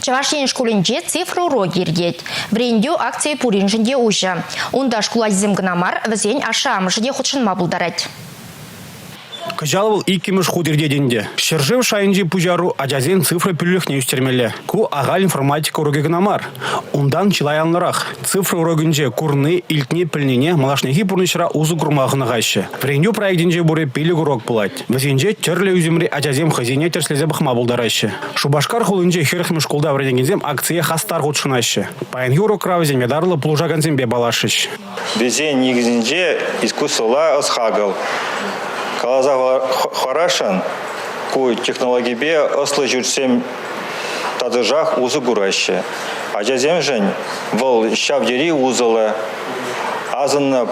Чӑваш Ен шкулӗнче цифра урокӗ иртет. Вӗрентӳ акцийӗ пуриншӗн те уҫӑ. Унта шкул ачисем кӑна мар, вӗсен ашшӗ-амӑшӗ те хутшӑнма пултарать. Кӑҫал вӑл иккӗмӗш хут иртет ӗнтӗ. Ҫӗршыв шайӗнчи пуҫару ачасен цифра пӳлӗхне ӳстермелле. Ку ахаль информатика урокӗ кӑна мар. Унтан чылай анлӑрах. Цифра урокӗнче курни, илтни, пӗлнине малашнехи пурнӑҫра усӑ курма хӑнӑхаҫҫӗ. Вӗрентӳ проектӗнче пурӗ 5 урок пулать. Вӗсенче тӗрлӗ ӳсӗмри ачасем хӑйсене тӗрӗслесе пӑхма пултараҫҫӗ. Шупашкар хулинчи 40-мӗш шкулта вӗренекенсем акцие хастар хутшӑнаҫҫӗ. Паянхи урокра вӗсем ятарлӑ пулӑшакансемпе паллашрӗҫ. Вӗсен никӗсӗнче искусствӑлла ӑс-хакӑл. Каласа хӑварасшӑн, ку технологипе ӑслӑ ҫуртсем тӑтӑшах усӑ кураҫҫӗ. Ачасемшӗн вӑл ҫав тери усӑллӑ. Асӑннӑ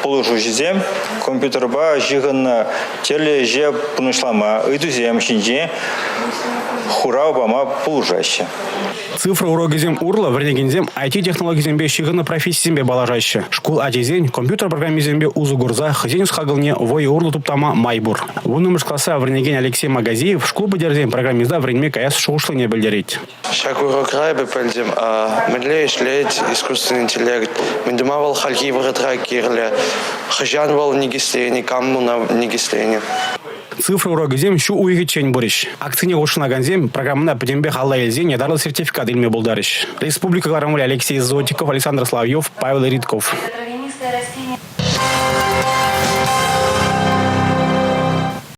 пулӑшуҫӑсем компьютерпа ҫыхӑннӑ тӗрлӗ ӗҫе пурнӑҫлама, ыйтусем ҫинче хурав пама пулӑшаҫҫӗ. Цифра урокӗсем урлӑ вӗренекенсем IT-технологисемпе ҫыхӑннӑ профессисемпе паллашаҫҫӗ. Шкул ачисен компьютер программисемпе усӑ курса хӑйсен ӑс-хакӑлне вӑйӑ урлӑ туптама май пур. Вуннӑмӗш класра вӗренекен Алексей Магазиев шкул пӗтерсен программиста вӗренме каяс шухӑшлине пӗлтерет. Ҫак урокра эпӗ пӗлтӗм, мӗнле ӗҫлет искусственный интеллект, мӗн тума вӑл хальхи вӑхӑтра кирлӗ, хӑҫан вӑл никӗсленӗ, кам ӑна никӗсленӗ. Цифра урокӗсем ҫу уйӑхӗччен пырӗҫ. Акцине хутшӑнакансем программӑна пӗтӗмпех алла илсен ятарлӑ сертификат илме пултарӗҫ. Республика кӑларӑмри Алексей Зотиков, Александр Соловьев, Павел Ритков.